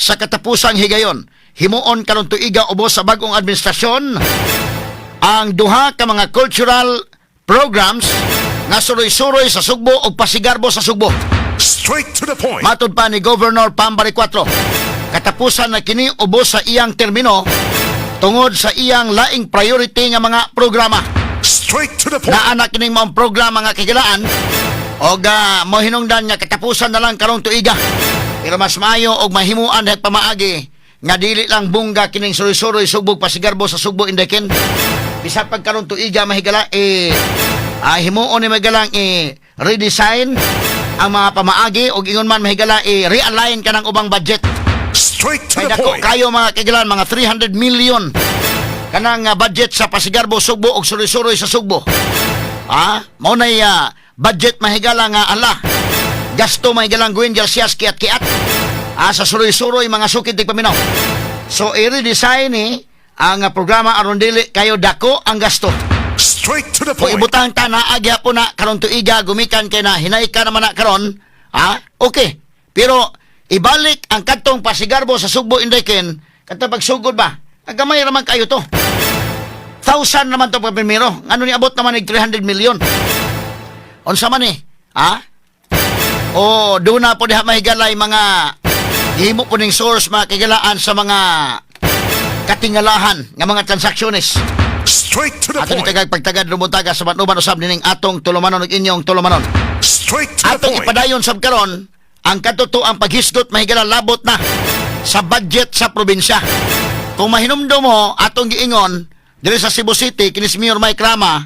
Sa katapusang higayon, himuon karon tuiga ubos sa bagong administrasyon ang duha ka mga cultural programs nga suroy-suroy sa Sugbo ug pasigarbo sa Sugbo. Straight to the point. Matod pa ni Governor Pam Baricuatro, katapusan na kini ubos sa iyang termino tungod sa iyang laing priority nga mga programa. Straight to the point. Naa na kining maong programa nga kagilaan og mohinungdan nga katapusan na lang karong tuiga. Pero mas maayo og mahimuan dahil pamaagi nga dili lang bungga kining suroy-suroy Sugbo, pasigarbo sa Sugbo, Inday Ken. Bisan pag karon tuiga, mahigala, eh himuon ni mahigalang eh redesign ang mga pamaagi og ingon man, mahigala, eh realign kanang ubang budget. Straight to Kay the dako point. kayo, mga kagilan, mga 300 million kanang budget sa pasigarbo Sugbo og suroy-suroy sa Sugbo. Ah, mao nay budget, mahigala, nga ala. Gasto, mahigalang Gwen Garcia kiat-kiat. Ah, sa suroy-suroy mga sukid tigpaminaw. So i-redesign ni ang programa aron dili kayo dako ang gasto. Straight to the Kung point. ibutang ta na agya po na karon tuiga gumikan kay na hinay ka naman na karon, ah, okay. Pero ibalik ang kadtong pasigarbo sa Sugbo, Inday Ken, kadtong pagsugod ba? Ang gamay raman kayo to. Thousand naman to pag primero. Ano ni abot naman ig 300 million? Unsa man eh? Ha? O doon na po diha, mahigalay, mga gihimo po ning source, mga kagilaan, sa mga katingalahan nga mga transaksyones. Straight to the Ato ni point. tagag pagtagad rumuntaga sa uban usab nining atong tulumanon ug inyong tulumanon. Straight to the Atong point. ipadayon sab karon ang katotoang paghisgot, mahigala, labot na sa budget sa probinsya. Kung mahinumdom mo, atong giingon diri sa Cebu City kini si Mayor Mike Rama,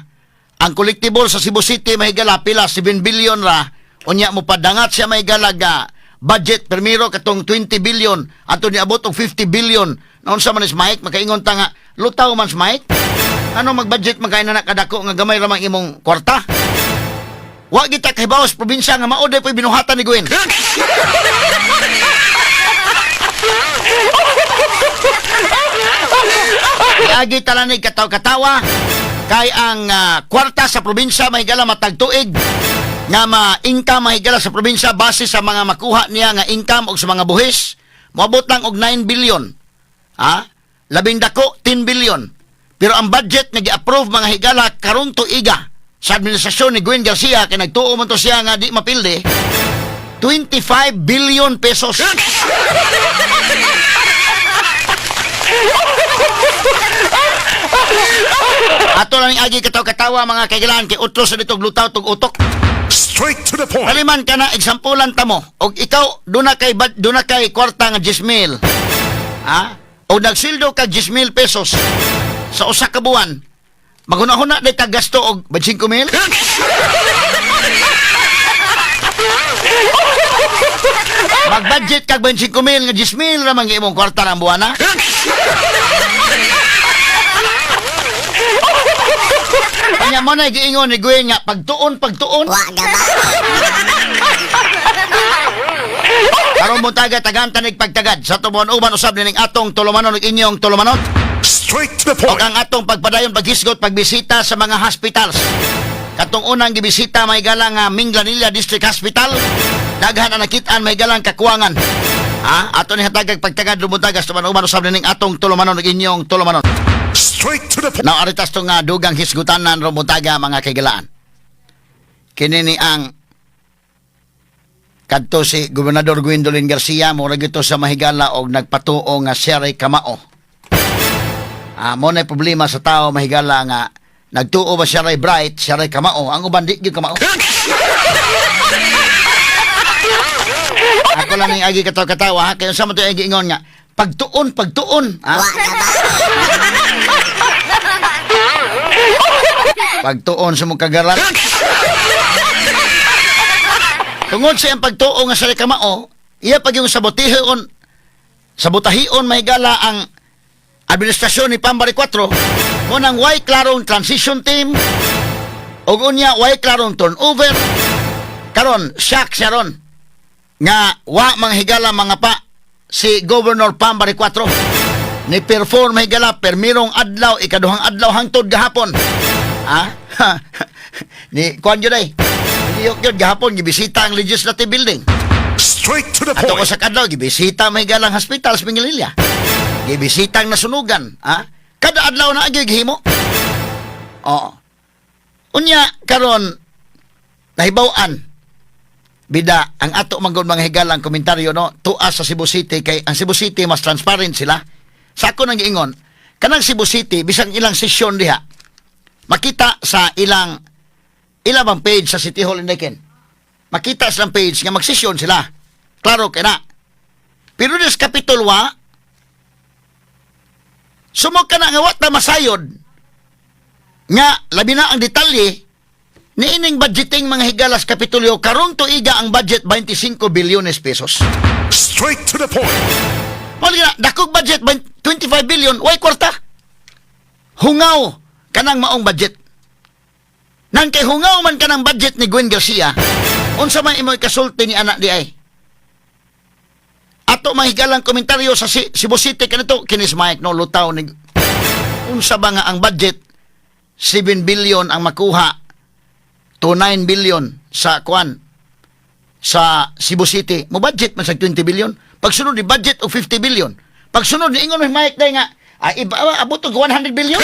ang collectible sa Cebu City, mahigala, pila, 7 billion ra. Unya mo padangat siya, mahigala, ga budget primero katong 20 billion ato niabot og 50 billion. Naunsa man is Mike? Makaingon ta nga lutaw man si Mike. Ano, mag-budget man kay na kadako nga gamay ra man imong kwarta? Wa kita kahibaw sa probinsya nga mao po'y binuhatan ni Gwen. Iagi talanig kataw-katawa kay ang kwarta sa probinsya, mahigala, matag tuig nga ma-income, mahigala, sa probinsya base sa mga makuha niya nga income og sa mga buhis, moabot lang og 9 billion. Ha? Labing dako 10 billion. Pero ang budget nga gi-approve, mga higala, karong tuiga sa administrasyon ni Gwen Garcia kay nagtuo man to siya nga di mapildi, 25 billion pesos. Ato lang agi kataw-katawa, mga kaigilan, kay utro sa ditog lutaw tug utok. Straight to the point. Kaliman ka na exampulan ta mo og ikaw duna kay kwarta nga 10,000. Ha? O nagsildo ka 10,000 pesos sa usa ka buwan. Maghuna-huna day ka gasto og 25,000? Mag-budget kag 25,000 nga 10,000 ra man imong kwarta ng buwan, ha? Kanya mo na giingon ni Gwen nga pagtuon, pagtuon. Wa gaba. Karon mo taga tagan tanig pagtagad sa tubuan uban usab nining atong tulumanon ug inyong tulumanon. Straight to the Og point. ang atong pagpadayon paghisgot pagbisita sa mga hospitals. Katong unang gibisita may galang nga Minglanilla District Hospital, daghan ang nakitaan may galang kakuwangan. Ha? Ato ni hatagag pagtagad rumuntagas tuman uban usab nining atong tulumanon ug inyong tulumanon. Straight to the point. Now aritas to nga dugang hisgutanan rumuntaga, mga kagilaan. Kini ni ang kadto si Gobernador Gwendolyn Garcia murag ito sa mahigala og nagpatuo nga siya ray kamao. Ah, mo na problema sa tao, mahigala, nga nagtuo ba siya ray bright, siya ray kamao, ang uban di gyud kamao. Ako lang ang agi katawa-katawa ha, kaya sa mo to agi ingon nga pagtuon, pagtuon, ha? Wa gaba. Pagtuon sa mong kagarat. Tungod sa iyang pagtuo nga sa kamao, iya pag yung sabotihon, sabotahion, mahigala, ang administrasyon ni Pam Baricuatro mo nang way klarong transition team ug unya way klarong turnover. Karon shock siya ron nga wa mga higala mga pa si Governor Pam Baricuatro ni perform, mahigala, permirong adlaw, ikaduhang adlaw hangtod gahapon, ha. Ni kuan jud ay niyok yun gahapon gibisita ang legislative building. Straight to the Ato ko point. sa kadlaw, gibisita may galang hospital sa Mingililla. Gibisita ang nasunugan. Ha? Kada adlaw na agi gihimo. Oo. Unya, karon nahibaw-an bida ang ato manggod mga higalang komentaryo, no, tuas sa Cebu City kay ang Cebu City mas transparent sila. Sa ako nang giingon, kanang Cebu City, bisang ilang sesyon diha, makita sa ilang ilang bang page sa City Hall in Daken, makita silang page nga magsesyon sila. Klaro kay na. Pero des Capitol wa sumog ka na nga wa ta masayod nga labi na ang detalye niining budgeting, mga higalas, Kapitolyo. Karong tuiga ang budget 25 bilyones pesos. Straight to the point. Mao na, dakog budget 25 billion, way kwarta. Hungaw kanang maong budget. Nang kay hungaw man kanang budget ni Gwen Garcia, unsa man imoy kasulti ni anak di ay? Ato mahigalang komentaryo sa Cebu City kanito kinis Mike, no, lutaw ni unsa ba nga ang budget 7 billion ang makuha to 9 billion sa kwan sa Cebu City? Mo budget man sa 20 billion, pagsunod ni budget og 50 billion, pagsunod ni ingon ni Mike day nga ay iba abot og 100 billion.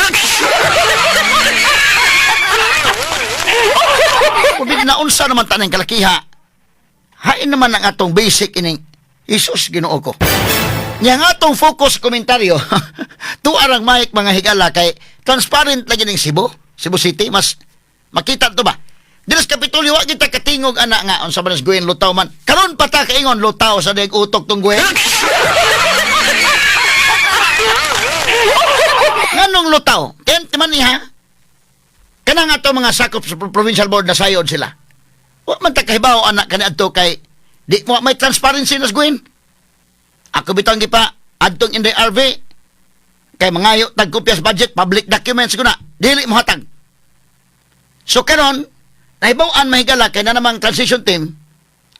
Kung di na unsa naman tanang kalakiha, hain naman ang atong basic ining Isus, Ginoo ko. Nya nga atong focus komentaryo, tuarang Mike, mga higala, kay transparent lagi ning Cebu City, mas makita to ba. Dinas Kapitolyo wa kita katingog ana nga unsa ba nas Gwen, lutaw man. Karon pa ta kaingon lutaw sa deg utok tong Gwen. Nganong lutaw? Ken man niya. Kanang ato mga sakop sa provincial board na sayod sila. Wa man ta kahibaw anak kaniadto kay di mo may transparency nas Gwen. Ako bitong gipa adtong Inday RV kay mangayo tag kopyas budget, public documents ko na, dili mo hatag. So karon nahibaw-an, mahigala, kay na namang transition team,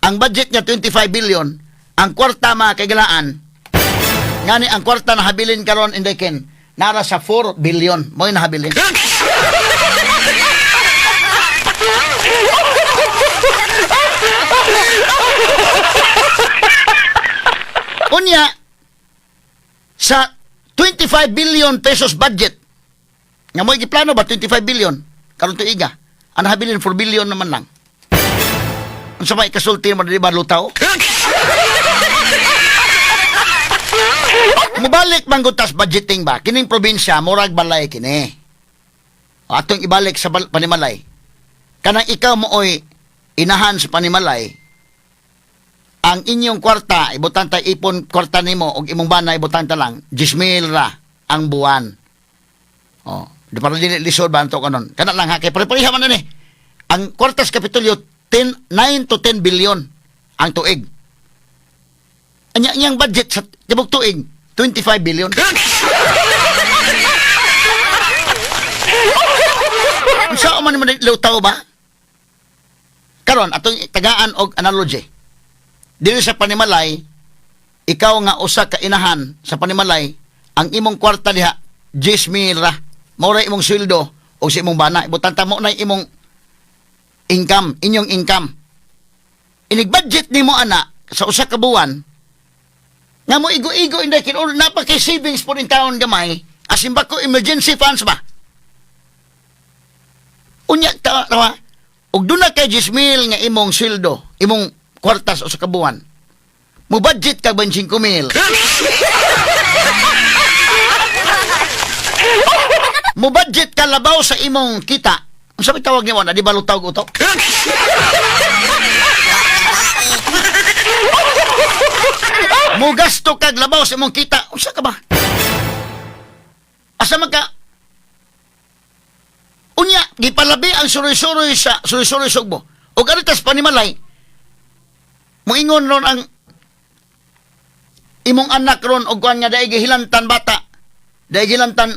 ang budget niya 25 billion, ang kwarta, mga kaigalaan, ngani ang kwarta na habilin karon, Inday Ken, nara sa 4 billion mo nahabilin. Unya, sa 25 billion pesos budget, nga mo giplano ba 25 billion, karon tuiga, ang nahabilin 4 billion naman lang. Unsa may kasulti mo, di ba lutaw? Mubalik man gud tas budgeting ba? Kining probinsya murag balay kini. O, atong ibalik sa panimalay. Kanang ikaw mo oy inahan sa panimalay, ang inyong kwarta, ibutan ta ipon kwarta nimo og imong bana, ibutan ta lang 10,000 ra ang buwan. Oh, di para dili lisod ba anto kanon. Kana lang ha, kay pare-pareha man ani. Ang kwarta sa Kapitolyo 10 9 to 10 billion ang tuig. Anya iyang budget sa tibok tuig 25 billion. Unsa man man lutaw ba? Karon atong tagaan og analogy. Dili sa panimalay, ikaw nga usa ka inahan sa panimalay, ang imong kwarta diha 10,000 ra. Mao ra imong sweldo o sa imong bana. Ibutan ta mo na imong income, inyong income. Inig-budget nimo ana sa usa ka buwan nga mo igo-igo, inday kin, or napa kay savings po rin taon gamay, asin ba ko emergency funds ba. Unya ta tawa og duna kay 10,000 nga imong sweldo, imong kwartas usa ka buwan, mo budget ka 25,000, mo budget ka labaw sa imong kita, unsa may tawag nimo na, di ba lutaw utok? Mo gasto kag labaw sa imong kita, unsa ka ba? Asa man ka? Unya, gipalabi ang suroy-suroy sa suroy-suroy sugbo. Og aritas panimalay, moingon ron ang imong anak ron og kuan nga dai gihilantan bata. Dai gihilantan,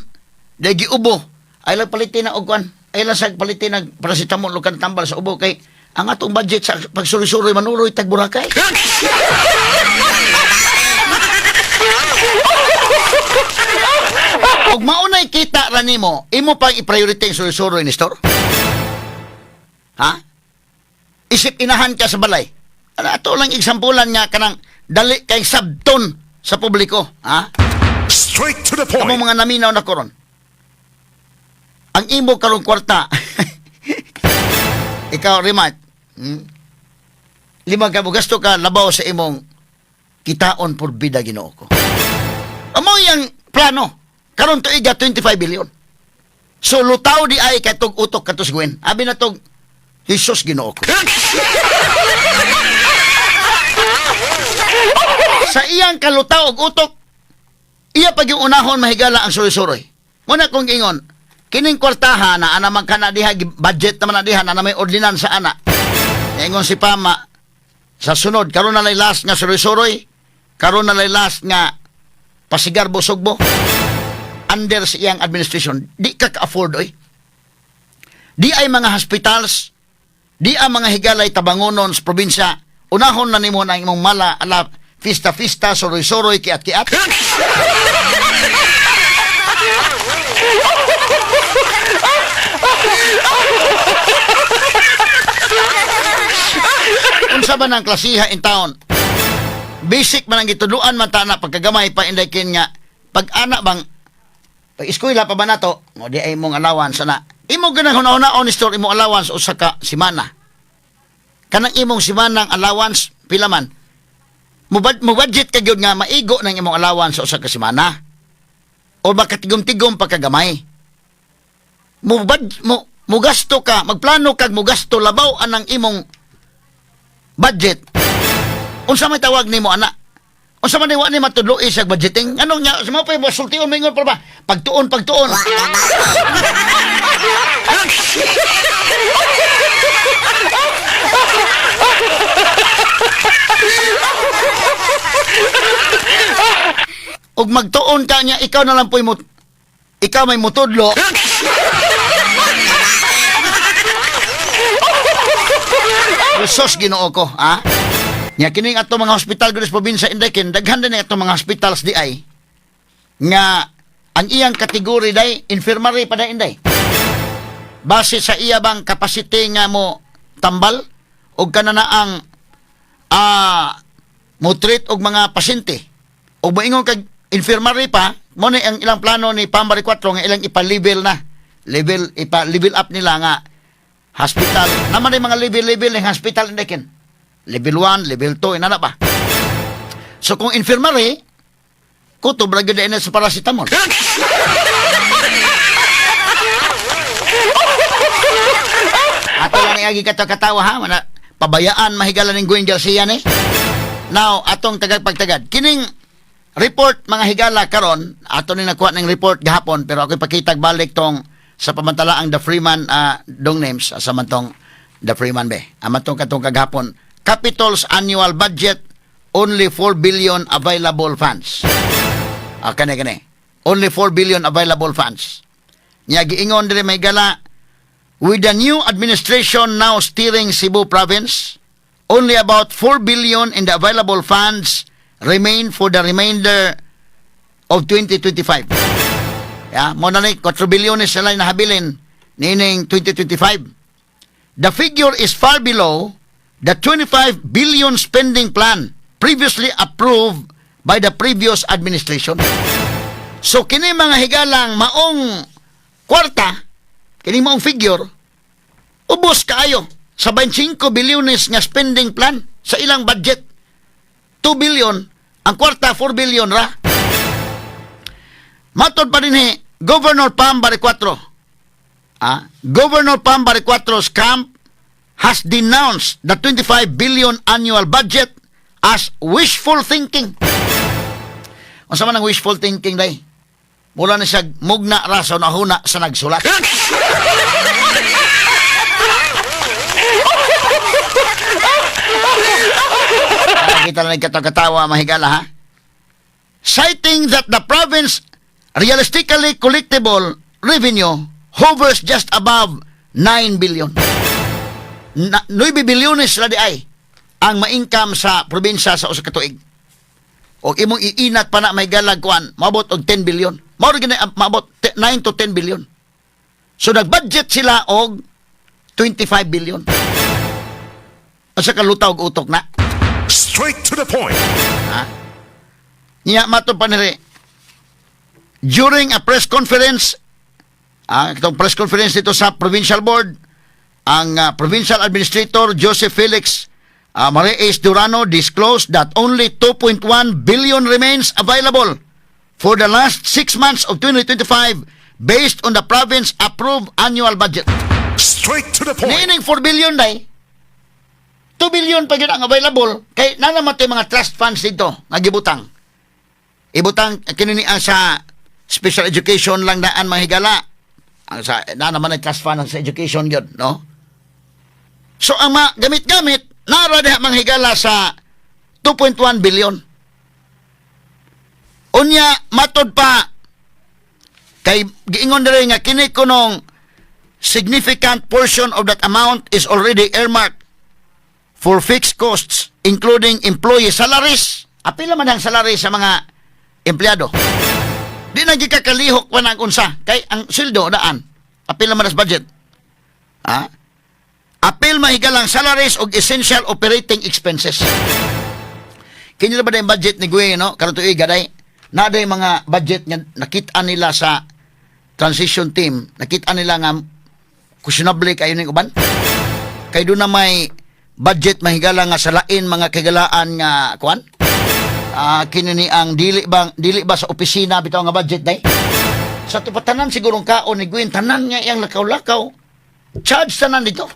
dai giubo. Ay lang palitin na og kuan. Ay lang sa palitin nag paracetamol o kan tambal sa ubo kay ang atong budget sa pagsuroy-suroy manuroy tag Boracay. Og maunay kita ra nimo, imo pang i-priority ang suroy-suroy ni store? Ha? Isip inahan ka sa balay. Ano, ato lang exampulan nga kanang dali kay sabton sa publiko, ha? Straight to the Kamo point. mga naminaw na koron. Ang imo karong kwarta. Ikaw, Rimat, Lima ka mo gasto ka labaw sa imong kitaon por bida, Ginoo ko. Amo yang plano. Karon tuiga 25 billion. So lutaw di ay kay tug utok katos Gwen. Abi na tog Jesus, Ginoo ko. Sa iyang kalutaw og utok, iya pag yung unahon, mahigala, ang suroy-suroy. Muna kong ingon, kining kwartaha na ana man kana diha, budget naman na diha, na may ordinansa ana. Ingon si Pama, sa sunod, karon na lay last nga suroy-suroy, karon na lay last nga pasigarbo sugbo, under sa iyang administration, di ka ka-afford, oy. Di ay mga hospitals, di ang mga higalay tabangonon sa probinsya, unahon na nimo na imong mala, ala, fista-fista, suroy-suroy, kiat-kiat. Unsa ba ng klasiha in town? Basic man ang gitudluan man ta na pagkagamay pa, Inday Ken, nga pag ana bang pag eskwela pa ba nato mo di ay imong allowance ana imo ganang hunahuna ni store imong allowance usa ka semana, kanang imong semanang allowance pila man mo budget ka gyud nga maigo ng imong allowance sa usa ka semana o baka tigom-tigom pa kagamay mo bad, mo mugasto ka, magplano kag mugasto labaw anang imong budget. Unsa may tawag nimo ana? Unsa man ni wa ni matudloi sa budgeting? Anong nya sa mo pa sultion mingon pa ba pagtuon pagtuon? Ug magtuon ka niya, ikaw na lang po'y mo, ikaw may mutudlo. Jesus, Ginoo ko, ha? Nya kining ato mga hospital gud sa probinsya, Inday Ken, daghan din ato mga hospitals di ay nga ang iyang kategory day infirmary pa day, Inday. Base sa iya bang capacity nga mo tambal og kanana ang mo treat og mga pasyente. Og moingon kag infirmary pa, mo ni ang ilang plano ni Pam Baricuatro nga ilang ipa-level na. Level ipa-level up nila nga hospital. Naman yung mga level-level ng hospital, Inday Ken. Level 1, level 2, inana ba? So kung infirmary, kutob ra gyud na sa paracetamol. Ato lang ni katawa ha, mana pabayaan mahigala ning Gwen Garcia ni. Now, atong tagad pagtagad. Kining report, mga higala, karon, ato ni nakuha ng report gahapon pero ako ipakitag balik tong sa pamantalaang The Freeman, dong names asa man tong The Freeman be. Ama tong katong kagahapon. Capitol's annual budget, only 4 billion available funds. Ah, kani kani. Only 4 billion available funds. Nya giingon diri may gala, with the new administration now steering Cebu Province, only about 4 billion in the available funds remain for the remainder of 2025. Ya, mo na ni 4 bilyones sila nahabilin niining 2025. The figure is far below the 25 billion spending plan previously approved by the previous administration. So kini, mga higalang, maong kwarta, kini maong figure, ubos kaayo sa 25 bilyones nga spending plan sa ilang budget. 2 billion, ang kwarta 4 billion ra. Matod pa din eh, Governor Pam Baricuatro. Ah, Governor Pam Baricuatro's camp has denounced the 25 billion annual budget as wishful thinking. Unsa man ang wishful thinking, day? Mula na siya mugna ra sa nahuna sa nagsulat. Nakita lang katawa, mahigala ha. Citing that the province realistically collectible revenue hovers just above 9 billion. Na, 9 bilyones ra di ay ang ma-income sa probinsya sa usa ka tuig. Og imong iinat pa na may galag kuan, maabot og 10 billion. Mao ra gini maabot 9 to 10 billion. So nag-budget sila og 25 billion. Asa ka lutaw og utok na? Straight to the point. Niya matod pa niri. During a press conference, itong press conference dito sa provincial board, ang provincial administrator Joseph Felix Marias Durano disclosed that only 2.1 billion remains available for the last 6 months of 2025 based on the province approved annual budget. Straight to the point. Niining 4 billion day, 2 billion pa gyud ang available kay na naman to'y mga trust funds dito nga gibutang. Ibutang kini ni ang sa special education lang daan, mga higala. Ang sa na naman ay trust fund sa education gyud, no? So ang mga gamit-gamit nara diha, mga higala, sa 2.1 billion. Unya matod pa kay giingon diri nga kini kunong significant portion of that amount is already earmarked for fixed costs including employee salaries. Apila man ang salary sa mga empleyado. Di na gikalihok pa ng unsa kay ang sweldo daan. Apila man as budget. Ha? Apil mahigalang salaries og essential operating expenses. Kini ba yung budget ni Gwen, no? Karon tuig day. Na day mga budget nga nakita nila sa transition team, nakita nila nga questionable kayo ning uban. Kay doon na may budget, mahigala, nga sa lain mga kagalaan nga kuan. Kini ni ang dili ba sa opisina bitaw nga budget day. Sa tupatanan sigurong kaon ni Gwen, tanan nga iyang lakaw-lakaw. Charge tanan dito.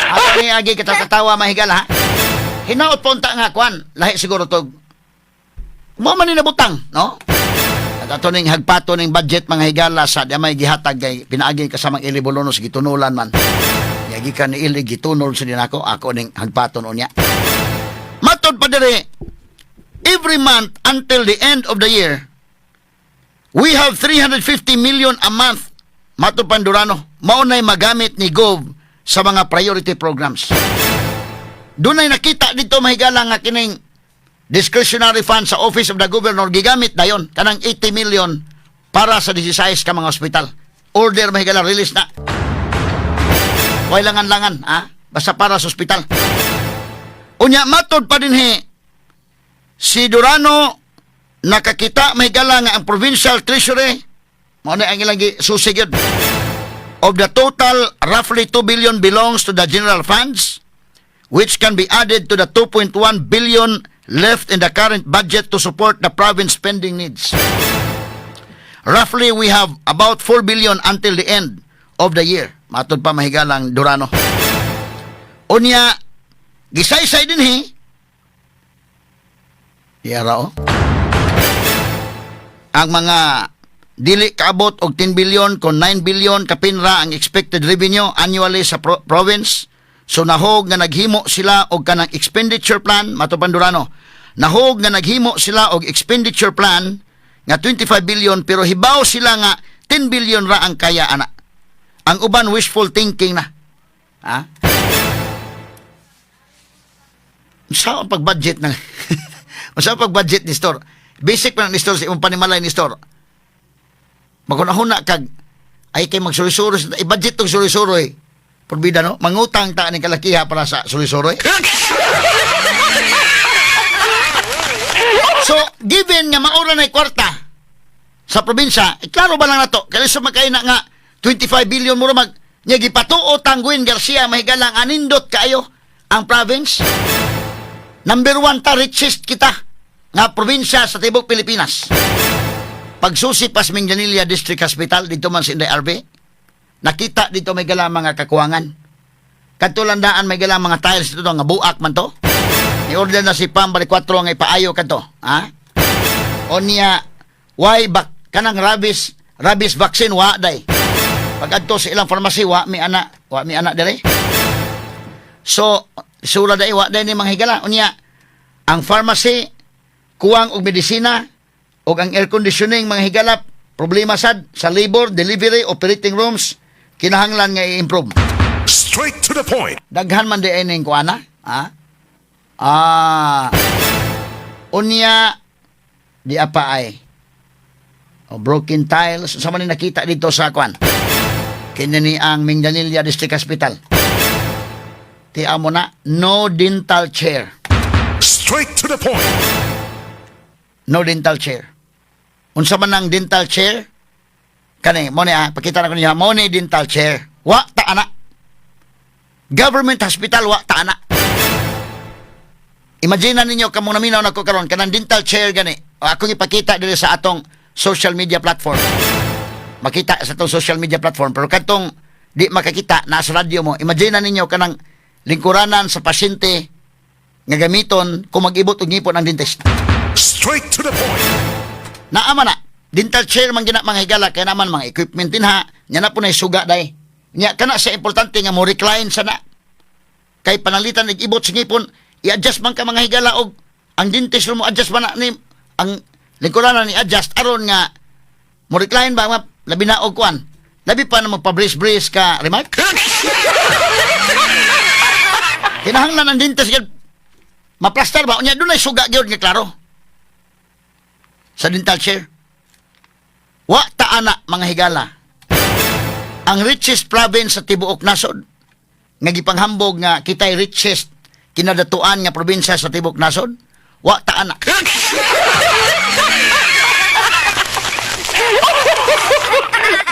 Ato ni agi kita katawa, mahigala, ha. Hinaot po unta nga kuan, lahi siguro to. Mo man ni nabutang, no? At ato ning hagpato ning budget, mga higala, sa di may gihatag kay pinaagi kasamang Eli Bolonos, gitunulan man. Yagi ka ni Eli, gitunol sa dinako, ako ning hagpaton unya. Matod pa diri, every month until the end of the year, we have 350 million a month. Matod pa Durano, mao na'y magamit ni Gov sa mga priority programs. Doon ay nakita dito, mahigala, nga kining discretionary fund sa Office of the Governor gigamit dayon kanang 80 million para sa 16 ka mga ospital. Order, mahigala, release na. Way langan-langan, ha? Basta para sa ospital. Unya matod pa dinhi si Durano, nakakita, mahigala, nga ang provincial treasury mao na ang ilang susi gyud. Of the total, roughly 2 billion belongs to the general funds, which can be added to the 2.1 billion left in the current budget to support the province spending needs. Roughly, we have about 4 billion until the end of the year. Matod pa, mahigalang, Durano. Unya, gisaysay din he. Yara oh. Ang mga dili kaabot og 10 billion kon 9 billion kapin ra ang expected revenue annually sa province. So nahog nga naghimo sila og kanang expenditure plan, matod pa Durano. Nahog nga naghimo sila og expenditure plan nga 25 billion pero hibaw sila nga 10 billion ra ang kaya ana. Ang uban wishful thinking na. Ha? Sa ang pag-budget ng Sa ang pag-budget ni store? Basic pa ng store sa imong panimalay ni store. Maghuna-huna kag ay kay magsuroy-suroy i-budget tong suroy-suroy. Porbida, no? Mangutang ta ni kalakiha para sa suroy-suroy. So, given nga maura na kwarta sa probinsya, eh, klaro ba lang nato? Kaya sa makaina nga 25 billion mura mag nya gipatuo tang Gwen Garcia, mahigalang, anindot kaayo ang province. Number one ta, richest kita nga probinsya sa tibok Pilipinas. Pagsusi pas Minglanilla District Hospital dito man sa Inday RB, nakita dito may gala mga kakuwangan. Kadto landaan may gala mga tiles dito nga buak man to. Ni-order na si Pam bali 4 nga ipaayo kadto, ha? Onya why bak kanang rabies rabies vaccine wa day. Pag adto sa ilang pharmacy, wa mi ana, wa mi ana dire. So sura day wa day ni mga higala. Unya ang pharmacy kuwang og medisina og ang air conditioning, mga higala, problema sad sa labor, delivery, operating rooms kinahanglan nga i-improve. Straight to the point. Daghan man di ining kuana, ha? Unya di apa ay. O broken tiles, sa man ni nakita dito sa kuan. Kini ni ang Minglanilla District Hospital. Ti amo na, no dental chair. Straight to the point. No dental chair. Unsa man ang dental chair? Kani, mo ni ah, pakita na ko niya, mo ni dental chair. Wa ta ana. Government hospital, wa ta ana. Imagine na ninyo kamong naminaw nako karon, kanang dental chair gani. Akong ipakita diri sa atong social media platform. Makita sa atong social media platform, pero kadtong di makakita nasa radyo mo. Imagine na ninyo kanang lingkuranan sa pasyente nga gamiton kung mag-ibot og ngipon ang dentist. Straight to the point. Naa man na. Dental chair man gina, mga higala, kaya naman mga equipment din ha. Nya na po na suga day. Nya kana sa importante nga mo recline sana. Kay pananglitan nag-ibot sa ngipon, i-adjust man ka, mga higala, og ang dentist mo adjust man na ni ang lingkuranan ni adjust aron nga mo recline ba ma, labi na og kuan. Labi pa na magpa-brace-brace ka, remark. Kinahanglan ang dentist gyud maplastar ba, unya dunay suga gyud nga klaro sa dental chair. Wa ta ana, mga higala. Ang richest province sa tibuok nasod nga gipanghambog nga kitay richest kinadatuan nga probinsya sa tibuok nasod, wa ta ana.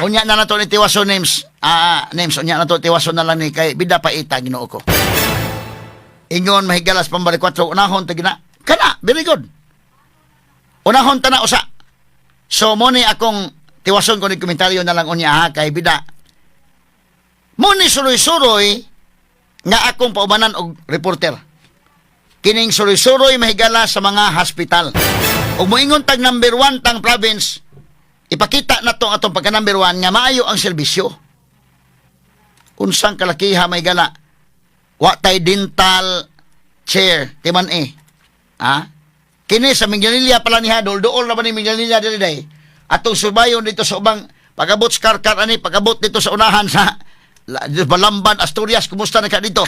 Unya na nato ni tiwason, names. Ah, names, unya na to tiwason na lang ni kay bida pa ita, Ginoo ko. Ingon mahigalas pambalik 4, unahon ta gina. Kana, very good. Unahon ta na usa. So mo ni akong tiwason ko ni komentaryo na lang unya ha, kay bida. Mo ni suroy-suroy nga akong paubanan og reporter. Kining suroy-suroy, mahigala, sa mga hospital. Ug moingon tag number 1 tang province, ipakita na to ang atong pagka number 1 nga maayo ang serbisyo. Unsang kalakiha, mahigala? Wa tay dental chair, timan eh. Ha? Kini sa Minglanilla pala niya, duol-duol na ba ni Minglanilla diri day? Atong subayon dito sa ubang pagabot sa Carcar ani, pagabot dito sa unahan sa Balamban, Asturias, kumusta na ka dito?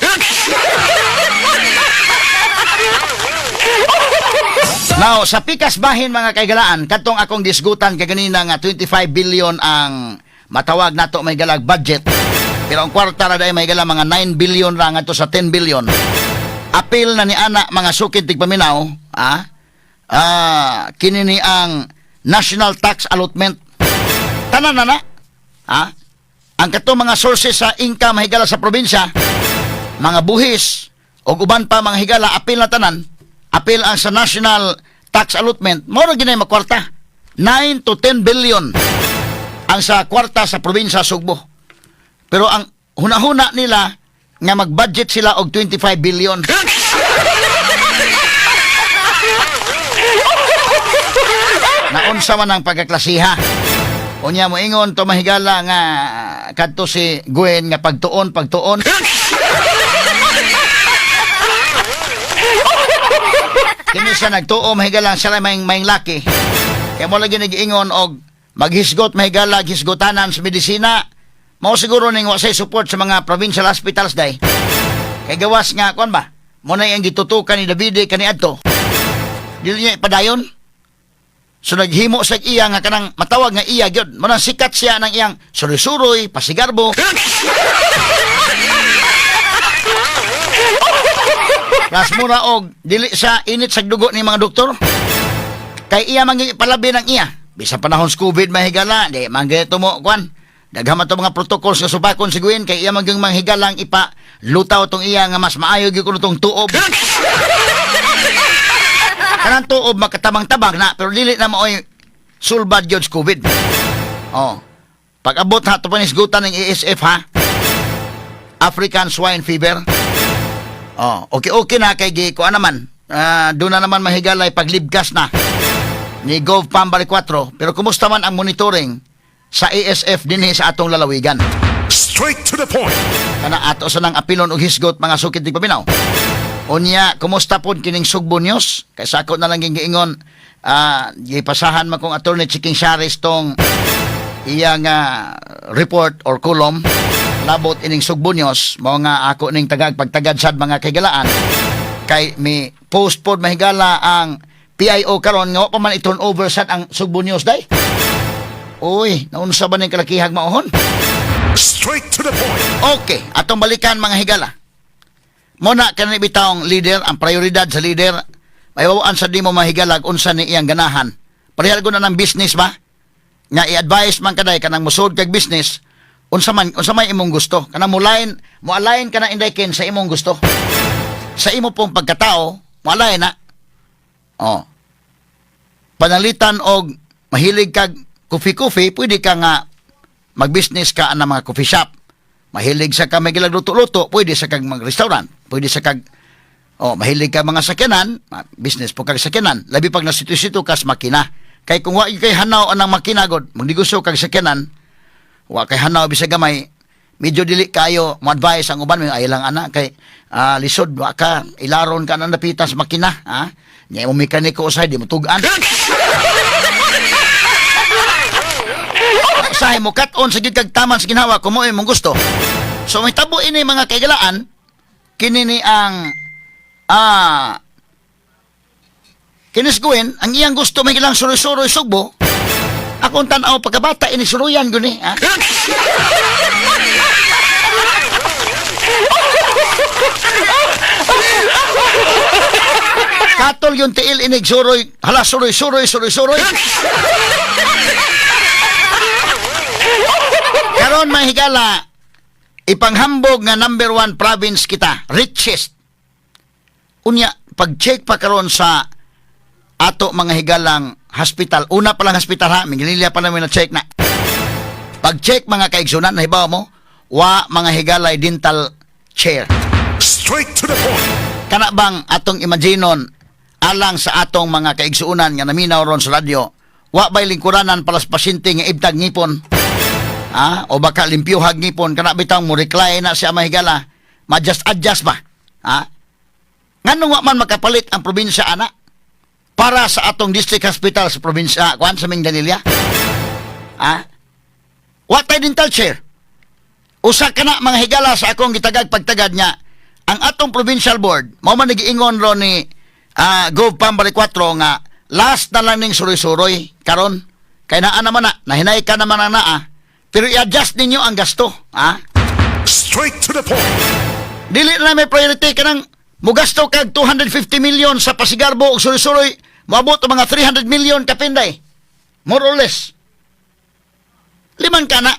Now, sa pikas bahin, mga kaigalaan, katong akong disgutan kaganina nga 25 billion ang matawag nato may galag budget. Pero ang kwarta ra day may gala mga 9 billion ra ngadto sa 10 billion. Apil na ni ana, mga sukid tigpaminaw, ah, ah, kini ni ang National Tax Allotment. Tanan na na. Ah, ang katong mga sources sa income, higala, sa probinsya, mga buhis o uban pa, mga higala, apil na tanan, apil ang sa National Tax Allotment, mao ra ginay makwarta. 9 to 10 billion ang sa kwarta sa probinsya Sugbo. Pero ang hunahuna nila nga mag-budget sila og 25 billion. Naunsa man ang pagkaklasiha? Unya mo ingon to, mahigala, nga kadto si Gwen nga pagtuon pagtuon. Kini siya nagtuo, mahigala, siya lang may laki. Kaya mo lagi nag-ingon og maghisgot, mahigala, hisgotanan sa medisina. Mao siguro ning wa say support sa mga provincial hospitals day. Kay gawas nga kuan ba? Mo na ang gitutukan ni Davide kaniadto. Dili niya ipadayon. So naghimo sa iya nga kanang matawag nga iya gyud. Mo nang sikat siya ng iyang suroy-suroy, pasigarbo. Plus mura og dili sa init sa dugo ni mga doktor. Kay iya man gyud ipalabi ng iya. Bisan panahon sa COVID, mahigala, di man ganito mo kuan. Daghan man to mga protocols nga supakon si Gwen kay iya man gyud manghigalang ipa lutaw tong iya nga mas maayo gyud kuno tong tuob. Kanang tuob makatabang-tabang na, pero dili na maoy sulbad gyud sa COVID. Oh. Pag-abot ha to panisgutan ng ASF ha. African Swine Fever. Oh, okay okay na kay gi kuan naman. Ah, doon na naman, mahigalay, paglibgas na ni Gov Pam Baricuatro. Pero kumusta man ang monitoring sa ASF dinhi sa atong lalawigan? Straight to the point. Kana ato sa nang apilon og hisgot, mga sukid tigpaminaw. Unya, kumusta pod kining Sugbo News? Kay sako na lang ging giingon, gipasahan man kong Attorney Chiking Sharis tong iyang report or column labot ining Sugbo News. Mao nga ako ning tagag pagtagad sad, mga kaigalaan, kay mi post pod, mahigala, ang PIO karon nga wa pa man i-turn over sad ang Sugbo News day. Uy, naunsa ba ning kalakihag maohon? Straight to the point. Okay, atong balikan, mga higala. Muna kanang bitawng leader, ang prioridad sa leader, mahibawaan sa di mo, mga higala, unsa ni iyang ganahan. Parehal ko na ng business ba? Nga i-advise man kaday kanang musod kag business, unsa may imong gusto. Kanang mo align ka na, Inday Ken, sa imong gusto. Sa imo pong pagkatao, mo align na. Oh. Panalitan og mahilig kag coffee-coffee, pwede ka nga mag-business ka na mga coffee shop. Mahilig sa ka may luto-luto, pwede sa kag mag-restaurant. Pwede sa kag, oh, mahilig ka mga sakyanan, business po kag sakyanan. Labi pag nasito-sito kas makina. Kay kung wa kay hanaw anang makina god, magnegosyo kag sakyanan, wa kay hanaw bisag gamay, medyo dili kayo mo advise ang uban, may ay lang ana kay lisod, wa ka ilaron ka na napitas makina, ha? Nya mo mekaniko usay di mo tug-an. Usahay mo kat-on sa gid kag taman sa ginhawa kung mo imong gusto. So may tabo ini, mga kaigalaan, kini ni ang kinis Gwen, ang iyang gusto may ilang suroy-suroy Sugbo. Akong tan-aw pagkabata ini suruyan guni, ha? Katol yung tiil inig suroy, hala suroy suroy suroy suroy. Karon, mga higala, ipanghambog nga number one province kita, richest. Unya, pag-check pa karon sa ato, mga higalang, hospital, una pa lang hospital ha, Mingililla pa namin na check na. Pag-check, mga kaigsunan, nahibaw mo, wa, mga higalay, dental chair. Straight to the point. Kana bang atong imaginon alang sa atong mga kaigsuunan nga naminaw ron sa radyo, wa bay lingkuranan para sa pasyente nga ibtag ngipon? Ah, o baka limpyuhag ngipon, kana bitang mo recline na siya, mahigala, ma-adjust adjust ba? Ha? Nganong wa man makapalit ang probinsya ana para sa atong district hospital sa probinsya kuan sa Minglanilla? Ha? Wa tay dental chair. Usa ka na, mga higala, sa akong gitagag pagtagad niya ang atong provincial board mao man giingon ron ni Gov Pam Baricuatro nga last na lang ning suroy-suroy karon kay naa naman na nahinay ka naman na naa, pero i-adjust ninyo ang gasto, ha? Straight to the point. Dili na may priority kanang mugasto kag 250 million sa Pasigarbo ug suroy-suroy, moabot og mga 300 million kapinday, more or less. Liman ka na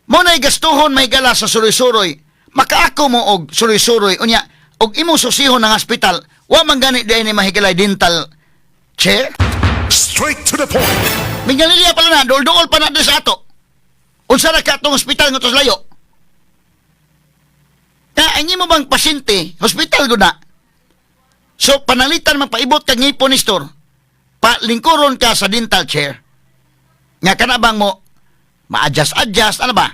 mo na'y gastuhon may gala sa suroy-suroy, makaako mo og suroy-suroy, unya og imong susihon ng hospital, wa man gani di ni mahigalay dental chair. Straight to the point. Minglanilla pala na, duol-duol pa na diri sa ato. Unsa ra ka atong hospital nga layo? Ka ang imo bang pasyente, hospital gud na. So panalitan magpaibot kag ngipon ni store, palingkuron ka sa dental chair. Nga kana bang mo ma-adjust adjust ano ba?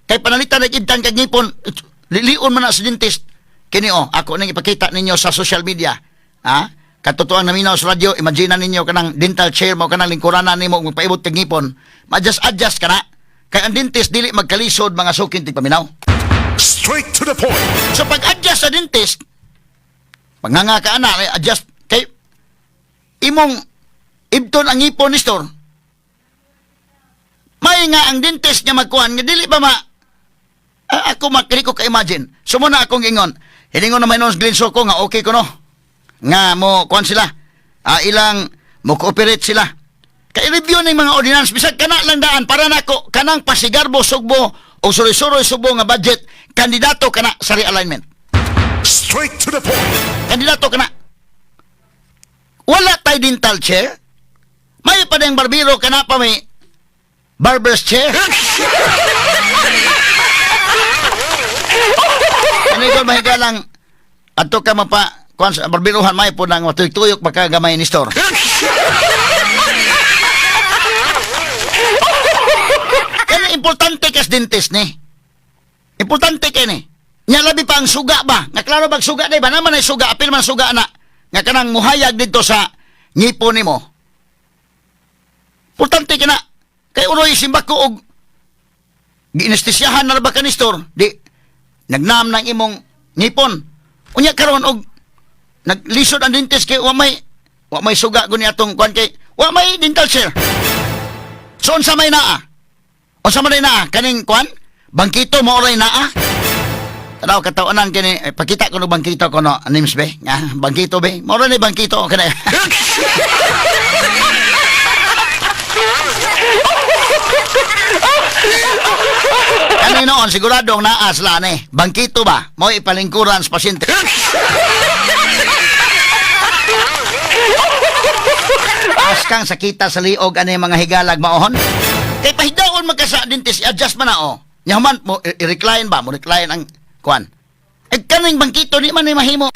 Kay panalitan nag-ibtan kag ngipon, lilion man na sa dentist. Kini oh, ako nang ipakita ninyo sa social media. Ha? Katotoang naminaw sa radyo, imagine ninyo kanang dental chair mo kanang lingkuranan nimo ug magpaibot kag ngipon, ma-adjust adjust ka na. Kay ang dentist dili magkalisod, mga suking tigpaminaw. Straight to the point. So pag-adjust sa dentist, panganga ka ana, eh, adjust kay imong ibton ang ngipon ni store. May nga ang dentist nga magkuhan nga dili ba ma ako makili ko ka-imagine. So muna akong ingon. Hilingon naman noon Glenn Soko nga okay ko no. Nga mo kuan sila. Ilang mo cooperate sila. Kay review ning mga ordinance bisag kana lang daan para nako kanang Pasigarbo Sugbo o Suroy-Suroy Sugbo nga budget, kandidato kana sa realignment. Straight to the point. Kandidato kana. Wala tay dental chair. May pa ding barbero kana pa may barber's chair. Ano ko mahigalang adto ka mapa kuan sa barberuhan, may po nang matuyok-tuyok baka gamay ni store. Kaya importante kas dentist ni. Importante kay ni. Nya labi pa ang suga ba? Nga klaro bag suga day ba naman ay suga apil man suga na nga kanang muhayag didto sa ngipon nimo. Importante kina kay uroy simbako og gianestesyahan na ba ka ni store, di nagnam ng imong ngipon. Unya karon og naglisod ang dentist kay wa may suga guni atong kuan kay wa may dental chair. So unsa may naa? Unsa man naa kaning kuan? Bangkito mo oray naa. Tanaw katawanan kini eh, pakita ko no bangkito ko no names be. Nga bangkito be. Mao ni bangkito kani. Kani noon siguradong naa sila ni. Bangkito ba? Mo ipalingkuran sa pasyente. Askang sakita sa liog ani mga higalag maohon. Kay pahigaon man ka sa dentist, i-adjust man na oh. Nya man mo i-recline ba? Mo recline ang kuan. Eh kaning bangkito di man ni mahimo.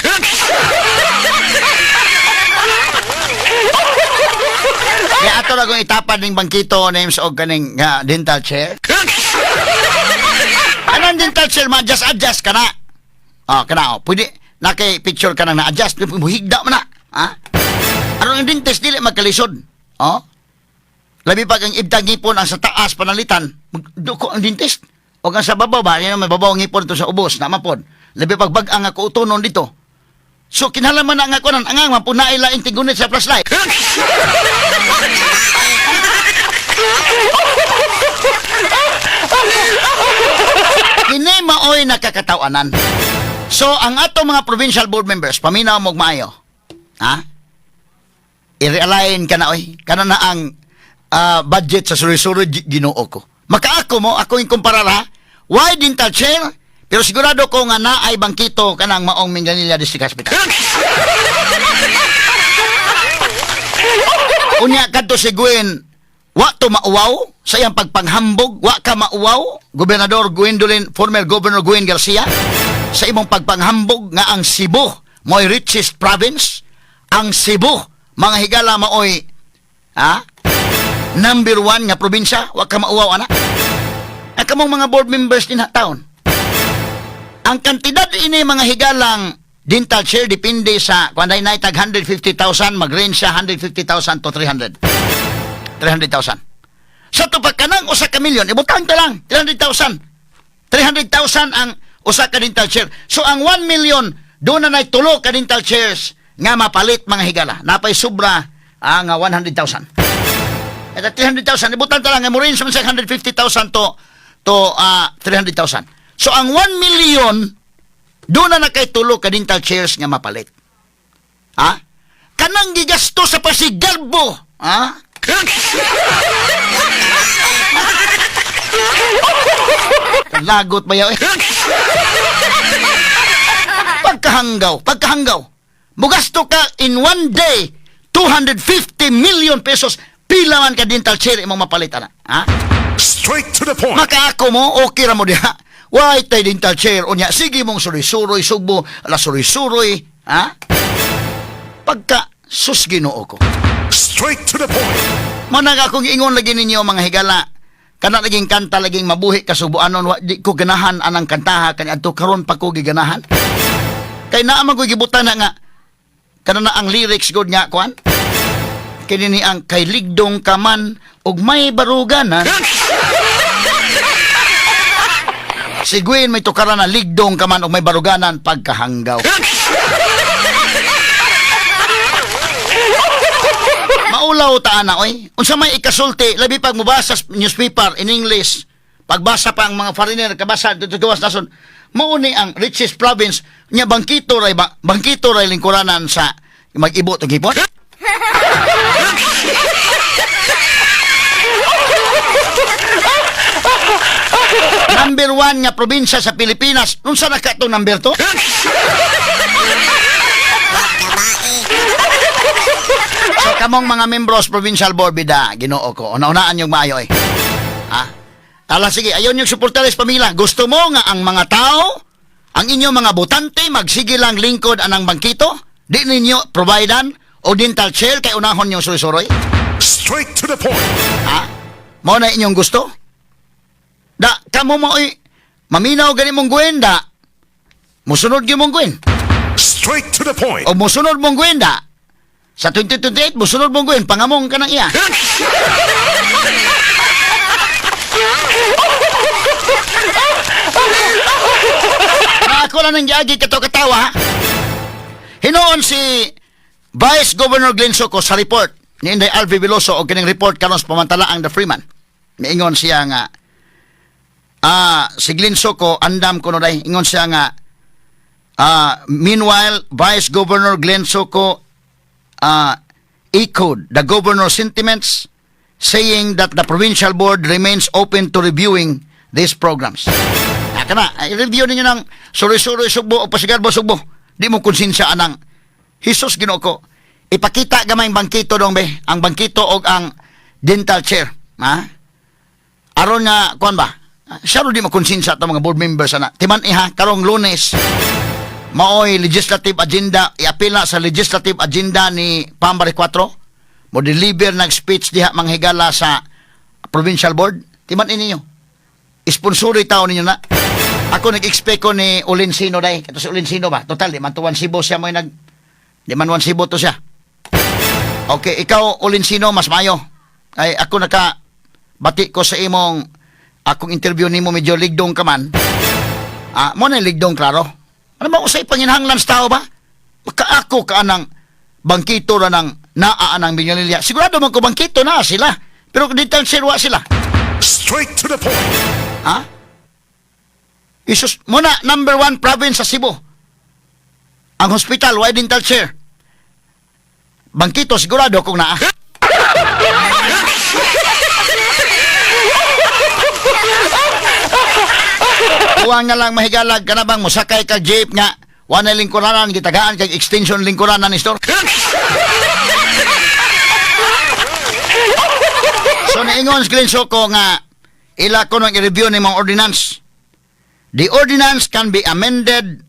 Kaya ato ra kong itapad ning bangkito names og kaning nga dental chair. Anong dental chair ma adjust adjust ka na. Oh, kana oh. Pwede na kay picture ka nang na-adjust, muhigda man na. Ha? Aron ang dentist dili magkalisod. Oh? Labi pag ang ibtang ngipon ang sa taas panalitan, magduko ang dentist. O ang sa babaw ba, yan may babaw ang ngipon dito sa ubos, na mapod. Labi pag bag-ang ako utonon dito. So kinahanglan man na ang ako nan angang mapunai laing tigunit sa flashlight. Kini maoy nakakatawanan. So ang ato mga provincial board members, paminaw mo og maayo. Ha? I-realign ka na oy. Kana na ang budget sa suroy-suroy Ginoo ko. Makaako mo, ako yung kumparar ha. Why dental chair? Pero sigurado ko nga naay bangkito kanang maong Minglanilla District Hospital. Unya kadto si Gwen, wa to mauwaw sa iyang pagpanghambog, wa ka mauwaw, Gobernador Gwendolyn, former Governor Gwen Garcia, sa imong pagpanghambog nga ang Cebu mo'y richest province, ang Cebu mga higala maoy ha number one nga probinsya, wa ka mauwaw ana. Ang kamong mga board members din ha taon. Ang kantidad ini mga higalang dental chair depende sa kung anay tag 150,000, mag-range siya 150,000 to 300. 300,000. Sa tupak kanang usa ka milyon, ibutang ta lang 300,000. 300,000 ang usa ka dental chair. So ang 1 million doon na nay tulo ka dental chairs nga mapalit mga higala. Napay sobra ang 100,000. At 300,000 ibutang ta lang mo range man sa 150,000 to 300,000. So ang 1 million doon na nakay tulo ka dental chairs nga mapalit. Ha? Kanang gigasto sa pasigarbo, ha? Lagot ba yaw eh? Pagkahanggaw, pagkahanggaw. Mugasto ka in one day, 250 million pesos. Pila man ka dental chair imong mapalit ana. Ha? Straight to the point. Makaako mo, okay ra mo diha. Why tay dental chair unya sige mong suroy-suroy sugbo, ala suroy-suroy, ha? Pagka sus Ginoo ko. Straight to the point. Mo na akong ingon lagi ninyo mga higala. Kana laging kanta laging mabuhi kasubuanon wa di ko ganahan anang kantaha kani adto karon pa ko giganahan. Kay naa man ko'y gibutan na nga kana na ang lyrics god nga kuan. Kini ni ang kay ligdong ka man ug may baruganan. Si Gwen may tukaran na ligdong ka man ug may baruganan pagkahanggaw. Maulaw ta ana oy. Unsa may ikasulti labi pag mobasa sa newspaper in English. Pagbasa pa ang mga foreigner kabasa dito gawas nason. Mao ni ang richest province nya bangkito ray ba, bangkito ray lingkuranan sa mag-ibo tong hipon. Number one nga probinsya sa Pilipinas. Unsa na ka itong number two? So kamong mga membros provincial board bida, Ginoo ko. Una-unaan yung maayo eh. Ha? Ala sige, ayon yung suportares pamilya. Gusto mo nga ang mga tao, ang inyong mga botante magsige lang lingkod anang bangkito? Di ninyo providean o dental chair kay unahon yung suroy-suroy? Straight to the point. Ha? Mao na inyong gusto? Da, kamo mo oy, maminaw gani mong gwen da. Musunod gyud mong gwen. Straight to the point. O musunod mong gwen da. Sa 2028, musunod mong gwen, pangamong ka ng iya. Na ako lang nang giagi kato katawa. Ha? Hinoon si Vice Governor Glenn Soco sa report ni Inday Alvie Veloso o kining report karon sa pamantalaang The Freeman. Miingon siya nga Si Glenn Soco andam kuno day, ingon siya nga meanwhile, Vice Governor Glenn Soco echoed the governor's sentiments, saying that the provincial board remains open to reviewing these programs. Ah, kana, i-review ninyo ng suroy-suroy Sugbo o Pasigarbo Sugbo. Di mo konsensya anang Jesus Ginoo ko. Ipakita gamay ang bangkito dong be, ang bangkito og ang dental chair, ha? Aron nga kuan ba? Siya ro di mo konsensya ta mga board members ana. Timan iha karong Lunes maoy legislative agenda, iapil na sa legislative agenda ni Pam Baricuatro mo deliver nag speech diha, mga higala, sa provincial board. Timan ninyo, sponsori tao ninyo na. Ako nag-expect ko ni Olinsino day kato, si Olinsino ba, total di man tuwan Cebu siya mo nag di man wan Cebu to siya. Okay, ikaw Olinsino, mas mayo ay ako naka bati ko sa imong akong interview nimo, medyo ligdong ka man. Ah, mo na ligdong klaro. Ano ba usay panginhanglan sa tao ba? Makaako ka anang bangkito ra ng naa ng Minglanilla. Sigurado man ko bangkito na sila. Pero dental chair wa sila. Straight to the point. Ha? Isus, muna number one province sa Cebu. Ang hospital, why dental chair? Bangkito sigurado kung naa. Kuwang na lang, mahigalag ka na bang musakay ka jeep nga wala lingkuranan, gitagaan kag extension lingkuranan ni store. So niingon si Glenn Soco nga ila ko nang i-review ni mga ordinance. The ordinance can be amended,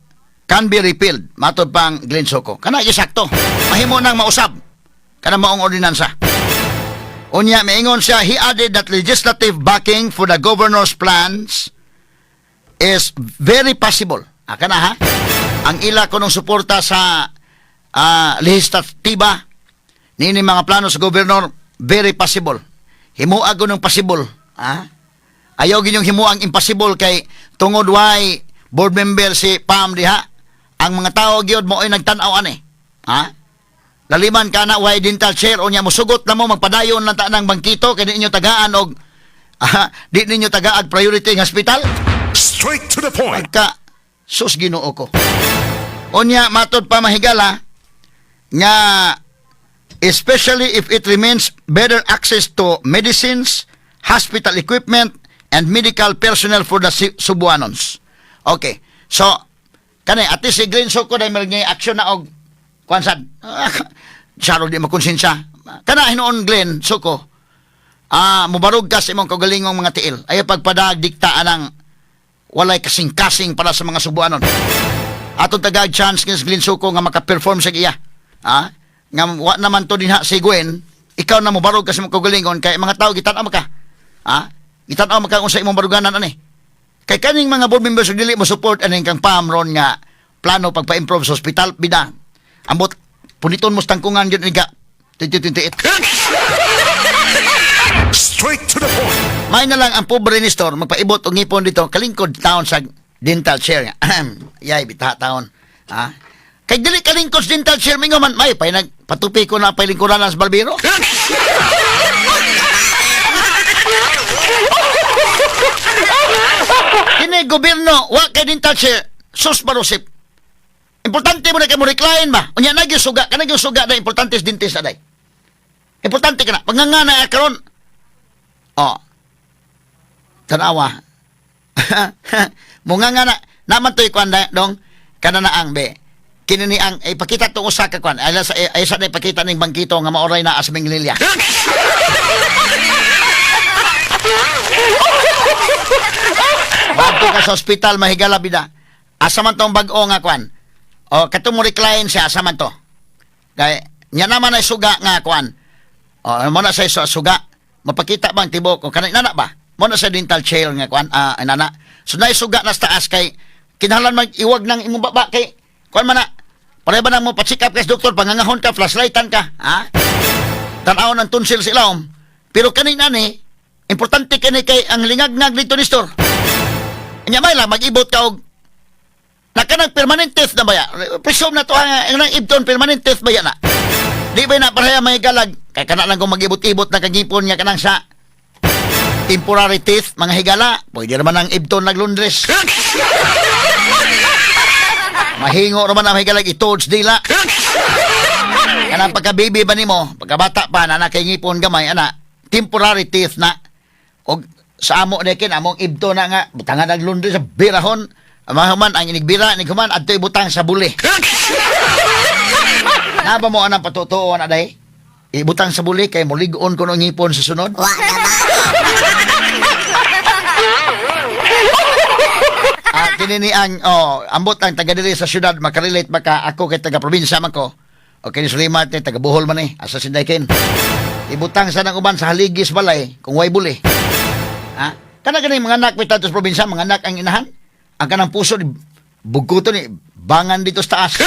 can be repealed. Matod pang Glenn Soco. Kana sakto. Mahimo nang mausab kana maong ordinansa. Unya miingon siya, he added that legislative backing for the governor's plans is very possible. Ah, kana ha? Ang ila ko nung suporta sa legislatiba nini mga plano sa gobernador, very possible. Himua ko ng possible. Ha? Ayaw ginyong himuang impossible kay tungod way board member si Pam diha. Ang mga tao gyud mo ay nagtan-aw ani. Ha? Laliman ka na way dental chair, unya musugot na mo, magpadayon lang ta ng bangkito kay di ninyo tagaan og di ninyo tagaag priority ng hospital. Straight to the point. Pagka sus Ginoo ko. Unya matod pa, mahigala, nga especially if it remains better access to medicines, hospital equipment, and medical personnel for the Sugbuanons. Okay. So, kani ati si Glenn Soco dahil may action na og kuan sad. Siya di makonsensya. Kana hinuon Glenn Soco. Mubarog ka sa imong kaugalingong mga tiil. Ayaw pagpadag dikta anang walay kasing-kasing para sa mga Sugbuanon. Atong tagag chance nga si Glenn Soco nga maka-perform sa iya. Ha? Nga wa naman to dinha si Gwen, ikaw na mobarog ka sa imong kaugalingon kay mga tao gitan-aw ka. Ha? Gitan-aw ka kung sa imong baruganan ani. Kay kaning mga board members dili mo support aning kang Pam ron nga plano pagpa-improve sa hospital bida. Ambot puniton mo sa tangkungan yun ka 2028. Straight to the point. May na lang ang pobre ni Store, magpaibot og ngipon dito, kalingkod taon sa dental chair nga. Yay, bitaha taon. Ha? Kay dili kalingkod sa dental chair, mingo man, may, pay nagpatupi ko na pay lingkuran sa barbero. Kini gobyerno, wa kay dental chair, sus barusip. Importante mo na kay mo recline ba? Unya na gyud suga, kana gyud suga na importante sa dentist na day. Importante ka na. Pagnganga na karon. Oh, tanawa. Munga nga na, naman to'y kwan na, dong, kana na ang be. Kini ni ang, ipakita to usa ka kwan. Ay, sa, ay, sa na ipakita ning bangkito nga maoray na as Minglanilla. Bago ka sa ospital, mahigala bida. Asa man tong bag-o nga kwan? O, kato mo recline siya, asa man to? Kay, nya naman ay suga nga kwan. O, mo na sa suga. Mapakita bang tibok o kanay nana ba? Mo na sa dental chair nga kwan, nana. So na suga na sa taas kay kinahanglan mag iwag ng imong baba kay kwan man na. Pareha ba nang mo pa-check up kay sa doktor, pangangahon ka, flashlightan ka, ha? Tanaw ng tonsil sa ilawom. Pero kaning nani, importante kini kay ang lingagngag dito ni store. Nya may lang mag-ibot ka og nakanang permanent teeth na baya. Presume na to ang nang ibton permanent teeth baya na. Di ba na pareha may galag kay kana lang kung mag-ibot-ibot na kagipon nga kanang sa Temporary teeth, mga higala, pwede naman ang ibton naglundres. Mahingo naman ang higala itods dila. Kanang pagka-baby ba nimo, pagkabata pa na kay ngipon gamay ana, temporary teeth na. Og sa amo na kin among ibto na nga butangan naglundres sa birahon. Mahuman ang inigbira ni human adto'y butang sa buli. Naba mo anang patutuo na day? Ibutang sa buli kay mulig-on ko ng ngipon sa sunod. Wa na ba? Ah, kini ni ang oh, ambot ang taga diri sa syudad makarelate baka ako kay taga probinsya man ko. O kini Sulimat ni taga Bohol man eh, asa sinday kin. Ibutang sa nang uban sa haligis balay kung way buli. Ha? Kana gani mga anak bitaw sa probinsya, mga anak ang inahan. Ang kanang puso ni bugkuto ni bangan dito sa taas.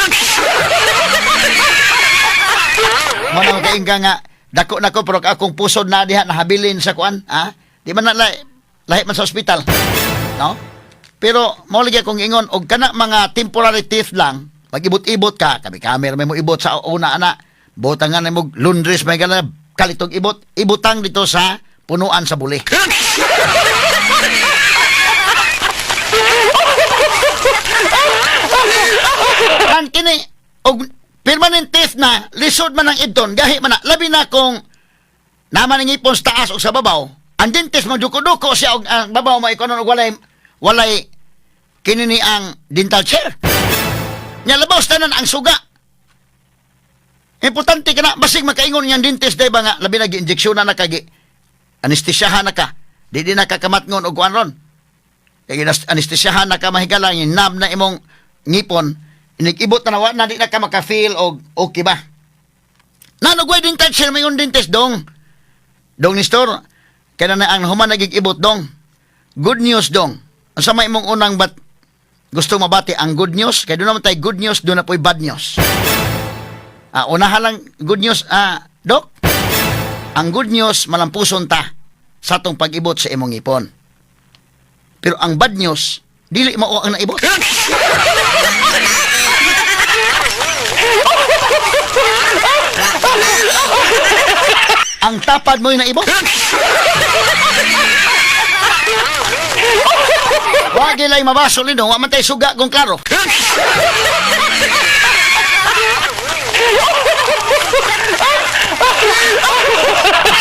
Mo na makaingka nga dako na ko pero akong puso na diha nahabilin sa kuan, ha? Di man na lahi, lahi man sa ospital. No? Pero mao lagi akong ingon og kana mga temporary teeth lang, mag-ibot-ibot ka, kami camera may mo ibot sa una ana. Butangan na mo lundres may gana kalitog ibot, ibutang dito sa punuan sa buli. Kan kini og permanent teeth na lisod man ang idton, gahi man na labi na kung naman ang ipon sa taas o sa babaw. Ang dentist mo duko-duko siya og ang babaw mo ikonon og walay kini ni ang dental chair. Nya labaw sa tanan ang suga. Importante ka na basig makaingon niyang dentist day ba nga labi na gi-injeksyon na kagi anestesyahan na ka. Di na ka kamatngon og kuan ron. Kay anestesyahan na ka mahigala yung numb na imong ngipon, inikibot na na wa na di na ka maka-feel og okay ba. Nanugway dental chair mayon dentist dong. Dong Nestor, kaya na ang human nagigibot dong. Good news dong. Ang sama imong unang bat gusto mabati ang good news, kay doon naman tayo good news, doon na po'y bad news. Ah, unahan lang good news, ah, Dok. Ang good news, malampuson ta sa atong pag-ibot sa imong ngipon. Pero ang bad news, dili mao ang naibot. Ang tapad mo'y naibot. Wa gilay mabasol nino, wa man tay suga kung klaro.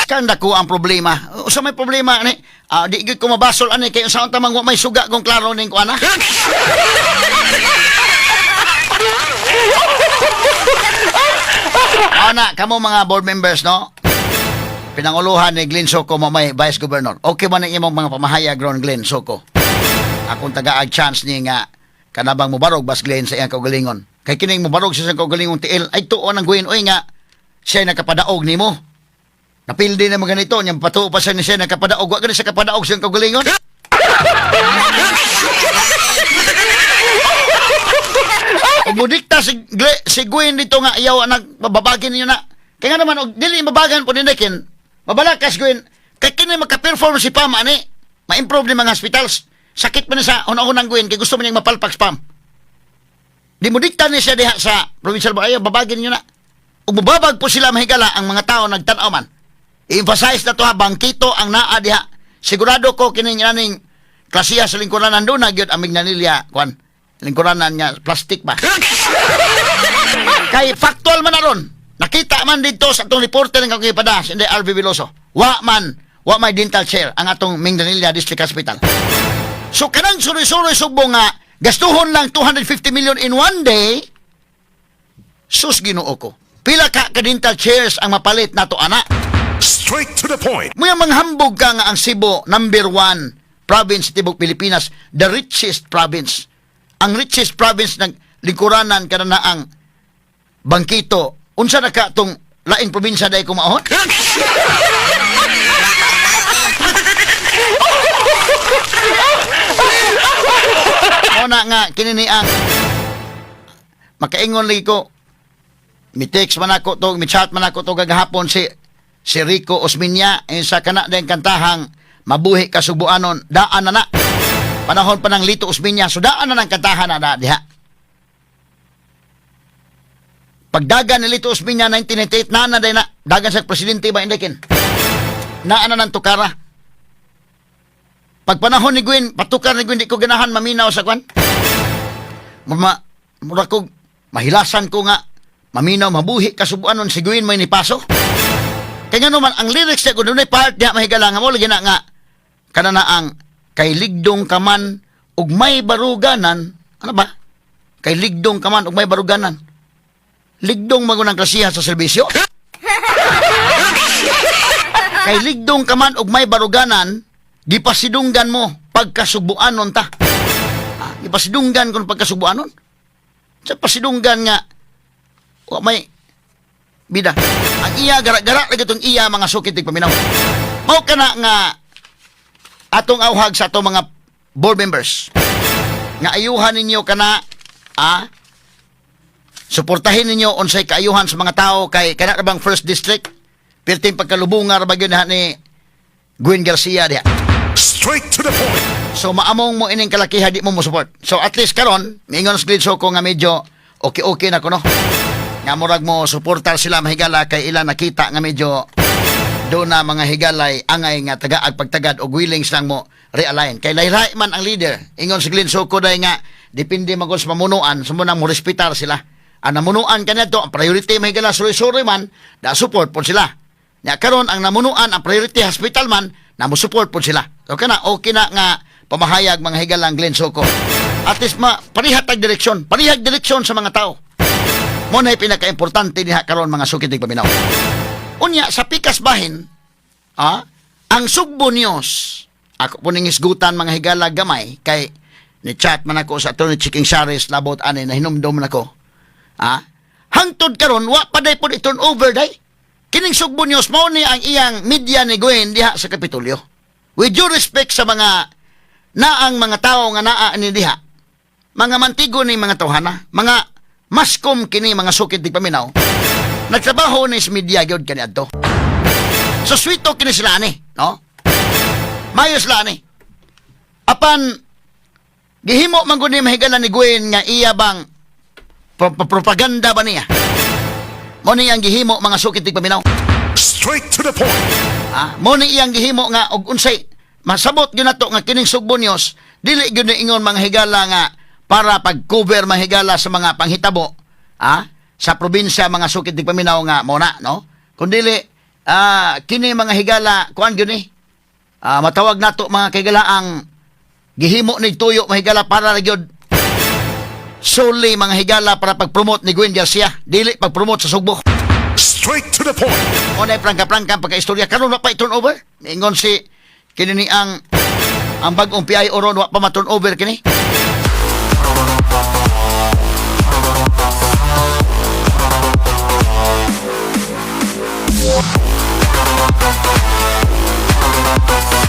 Kan dako ang problema. Usa may problema ani? Ah, di gyud ko mabasol ani kay unsa tamang wa may suga kung klaro ning kuana. Ana, kamo mga board members no? Pinanguluhan ni Glenn Soco mo may Vice Governor. Okay ba na imong mga pamahayag ron Glenn Soco? Akong tagaag chance ni nga kanabang mubarog bas Glenn sa iyang kaugalingon. Kay kining mubarog siya sa kaugalingong tiil ay tuon ang guin oy nga siya nakapadaog nimo. Napildi na mga ganito, niyang patuo pa siya ni siya nakapadaog. Wa gani siya kapadaog sa iyang kaugalingon. Ug mudikta si, si Gwen dito nga ayaw ang babagin ninyo na. Kaya nga naman, og dili mabagan po ninakin, mabalakas Gwen, kay kini maka-perform si Pam, ani, ma-improve ni mga hospitals. Sakit man ni sa una-unang Gwen, kay gusto man niyang mapalpak si Pam. Di mo dikta ni siya diha sa provincial ba, ayaw, babagin ninyo na. Ug mubabag po sila mahigala ang mga tao nagtan-aw man. I-emphasize na to ha, bangkito ang naa diha. Sigurado ko kining aning klasiya sa lingkuranan doon na gyud ang Minglanilla, kuan. Lingkuranan nga plastic ba. Kay factual man aron. Nakita man dito sa atong reporter ng Kagipada, si Inday RV Veloso. Wa man, wa may dental chair ang atong Minglanilla District Hospital. So kanang suroy-suroy sugbong nga gastuhon lang 250 million in one day. Sus Ginoo ko. Pila ka ka dental chairs ang mapalit nato ana? Straight to the point. Muya manghambog ka nga ang Cebu number one province sa tibok Pilipinas, the richest province. Ang richest province ng lingkuranan kada na ang Bangkito. Unsa na ka tong laing probinsya dahil kumaon? Muna nga kini ni ang makaingon lagi ko mi text man ako to, mi chat man ako to gagahapon si si Rico Osminya eh, sa kana din kantahang Mabuhi ka Subuanon, daan na na. Panahon pa ng Lito Osminya, so daan na ng kantahan na na diha. Pagdagan ni Lito Osminya 1998 na na day na dagan sa presidente ba indekin. Naa na ng tukara. Pag panahon ni Gwen, patukar ni Gwen, di ko ganahan maminaw sa kwan. Mura ko, mahilasan ko nga, maminaw, mabuhi, kasubuanon si Gwen may nipaso. Kaya nga naman, ang lyrics niya, kung dunay part niya, mahigala nga mo, lagi na nga, kana na ang, kay ligdong kaman, ug may baruganan, ano ba? Kay ligdong kaman, ug may baruganan. Ligdong magunang klasiha sa serbisyo. Kay ligdong kaman ug may baruganan, gipasidunggan mo pagkasubuanon ta. Ah, gipasidunggan kon pagkasubuanon. Sa pasidunggan nga wa may bida. Ang iya gara-gara lagi itong iya, mga sukit paminaw. Mao kana nga atong awhag sa atong mga board members nga ayuhan ninyo kana, suportahin ninyo unsay kaayuhan sa mga tao kay kana ra bang first district pirting pagkalubunga ra ba gyud na ni Gwen Garcia diha. Straight to the point. So maamong mo ining kalakiha, di mo mo support. So at least karon, miingon sa Glenn Soco nga medyo okay-okay na kuno. Nga murag mo suportar sila, mahigala, kay ila nakita nga medyo do na mga higalay angay nga tagaag pagtagad og willing silang mo realign. Kay layray man ang leader. Ingon si Glenn Soco day nga depende man sa pamunuan, so mo nang mo respetar sila. Ang namunuan kaniadto ang priority, mahigala, suroy-suroy man, da support pod sila. Nya karon ang namunuan ang priority hospital man, na mo support pod sila. So kana okay na nga pamahayag, mga higalang Glenn Soco. At least ma parihag tag direksyon, parihag direksyon sa mga tao. Mo na pinaka-importante diha karon, mga sukit paminaw. Unya sa pikas bahin, ang Sugbo News, ako po ning hisgutan, mga higala, gamay kay ni chat man ako sa Attorney Chiking Shares labot ani, na hinumdom nako. Hangtod karon wa pa day pod i-turn over day. Kining Sugbo News mao ni ang iyang media ni Gwen diha sa Kapitolyo. With due respect sa mga naang mga tao nga naa ni diha, mga mantigo ni mga tawhana, mga maskom kini, mga sukit di paminaw. Nagtrabaho ni sa media gyud kaniadto. So sweet kini sila ani, no? Mayo sila ani. Apan gihimo man gud ni, mahigala, ni Gwen nga iya bang propaganda ba niya? Mo ni ang gihimo, mga sukit di paminaw. Straight to the point. Ah, mo ni iyang gihimo nga og unsay masabot gyud nato nga kining Sugbo News dili gyud ni ingon, mga higala, nga para pag-cover, mga higala, sa mga panghitabo sa probinsya, mga sukit di paminaw, nga mo na, no, kundili kini, mga higala, kuan gyud ni matawag nato, mga kigala, ang gihimo ni tuyo, mga higala, para ra gyud solely, mga higala, para pag-promote ni Gwen Garcia, dili pag-promote sa Sugbo. Straight to the point. O na prangka-prangka ang pagka-istorya. Karon wa pa i-turn over. Ingon si kini ni ang bagong PIO ron, wa pa ma-turn over kini.